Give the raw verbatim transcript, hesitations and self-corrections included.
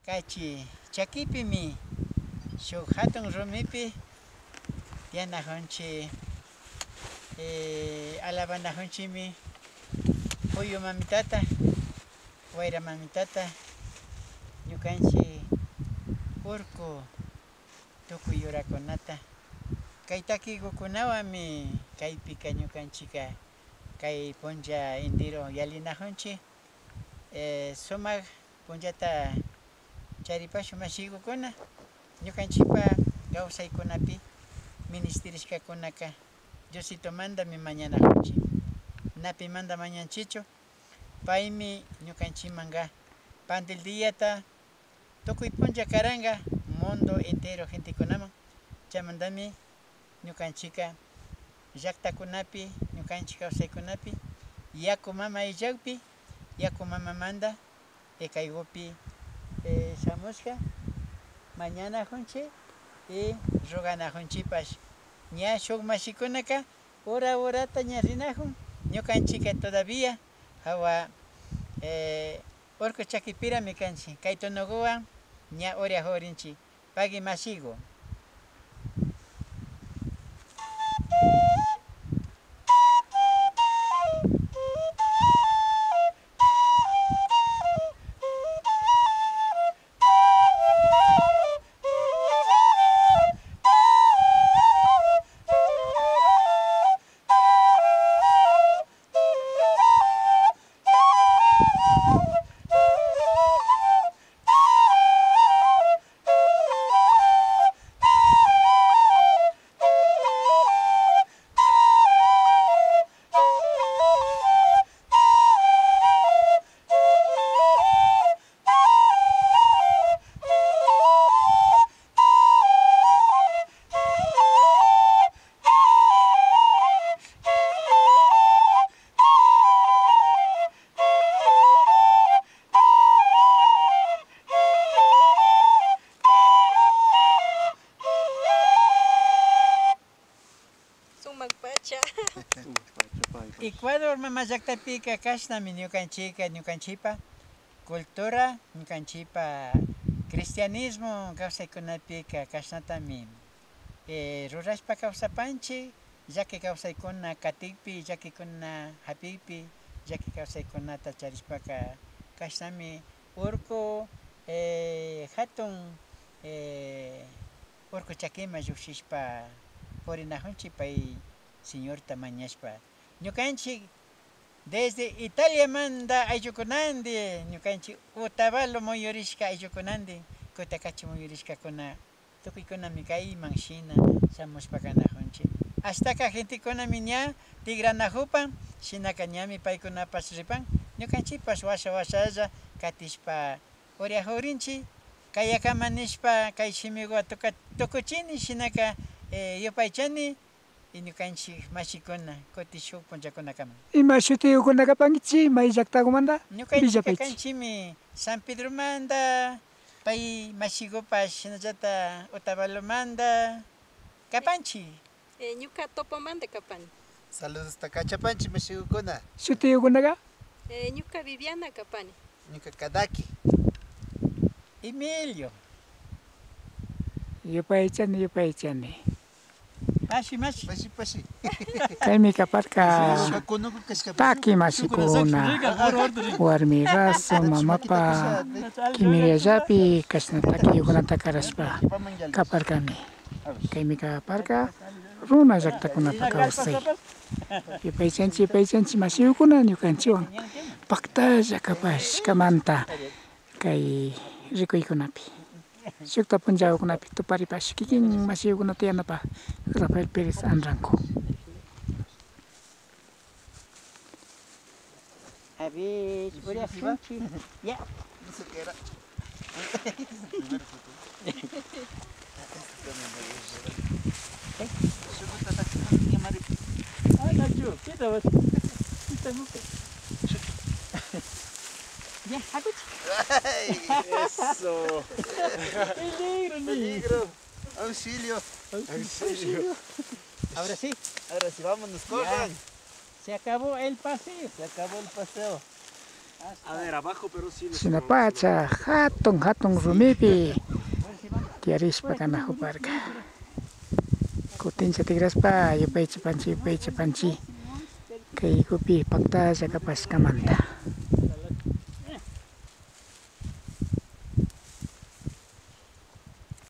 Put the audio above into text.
Kachi chakipimi shuk hatun rumipi tiyanajunchik, eh, alabanajunchikmi puyu mamitata, wayra mamitata, ñukanchik urku tukuy yurakunata. Kay takikukunawanmi kaypika ñukanchikka kay punlla entero yallinajunchik. Eh, sumak punllata charipashun mashikukuna, ñukanchikpa kawsaykunapi minishtirishkakunaka Diositomantami mañanajunchik. Na pimanta mañanchikchu, paymi ñukanchikmanka pantel diata tukuy punlla karanka mundo entero gentekunaman. Chaymantami ñukanchikka llaktakunapi, ñukanchik kawsaykunapi yaku mama illakpi, yaku mamamanta, eh, kaykupi, eh, shamushka mañanajunchik y roganajunchikpash. Ña shuk mashikunaka ura urata ña rinajun, ñukanchikka todavía hawa, eh, urku chakipirami kanchik. Kay tunukuwan ña uriajurinchik. Pagui mashiku. Sumak pacha. Ecuador mama llaktapika kashnami ñukanchikka, ñukanchikpa cultura, ñukanchikpa cristianismo kawsaykunapika kashnatami, eh, rurashpa kawsapanchik, llaki kawsaykuna katikpi, llakikuna hapikpi, llaki kawsaykunata charishpaka kashnami urku, eh, hatun, eh, urku chakiman llukshishpa purinajunchik pay Señorta mañashpa. Ñukanchik desde Italiamanta ayllukunandi, ñukanchik Otavalo muyurishka ayllukunandi, Cotacachi muyurishkakuna, tukuykunami kayman shina shamushpa kanajunchik. Ashtaka gentekunami ña tigranajupan, shinaka ñami paykunapash ripan, ñukanchikpash washa washalla katishpa uriajurinchik, kayakama nishpa kay shimikuwan tuka-, tukuchini, shinaka, eh, yupaychani, y ñukanchik mashikuna kuti shuk punllakunakama. Ima shutiyukuna kapankichik, may llaktakumanta? Ñukanchikka villapaychik. Kanchikmi San Pedromanta, pay mashikupash shinallata Otavalomanta kapanchik. Eh, ñuka Topomanta kapani. Saludosta kachapanchik mashikukuna. Shutiyukunaka? Eh, ñuka Viviana kapani. Ñuka Kadaki. Emilio. Yupaychani, yupaychani. Pashi, mashi. Pashi, pashi. Kaymi kaparka taki mashikuna, warmi rasu mamapa kimillallapi kashna takiyukunata karashpa kaparkami. Kaymi kaparka runa llaktakunapa kawsay. Yupaychanchik, yupaychanchik mashiyukuna ñukanchikwan paktalla kapashkamanta kay rikuykunapi. Shukta punllakunapi tuparipash kikin mashiyukuna tiyanapa Rafael Pérez Anranco. A ver, uriasunchik. Ya. No sé qué era. Ah, Nacho, ¿qué tal? Ya, acuchi. Ay, eso. Peligro, niño. Peligro. Auxilio. Auxilio. Ahora sí. Ahora sí, vámonos, corran. Se acabó el paseo. Se acabó el paseo. Shinapacha hatun hatun rumipi tiyarishpa kanakuparka. Kutincha tikrashpa yupaychapanchi, yupaychapanchi. Kaykupi paktalla kapashkamanta.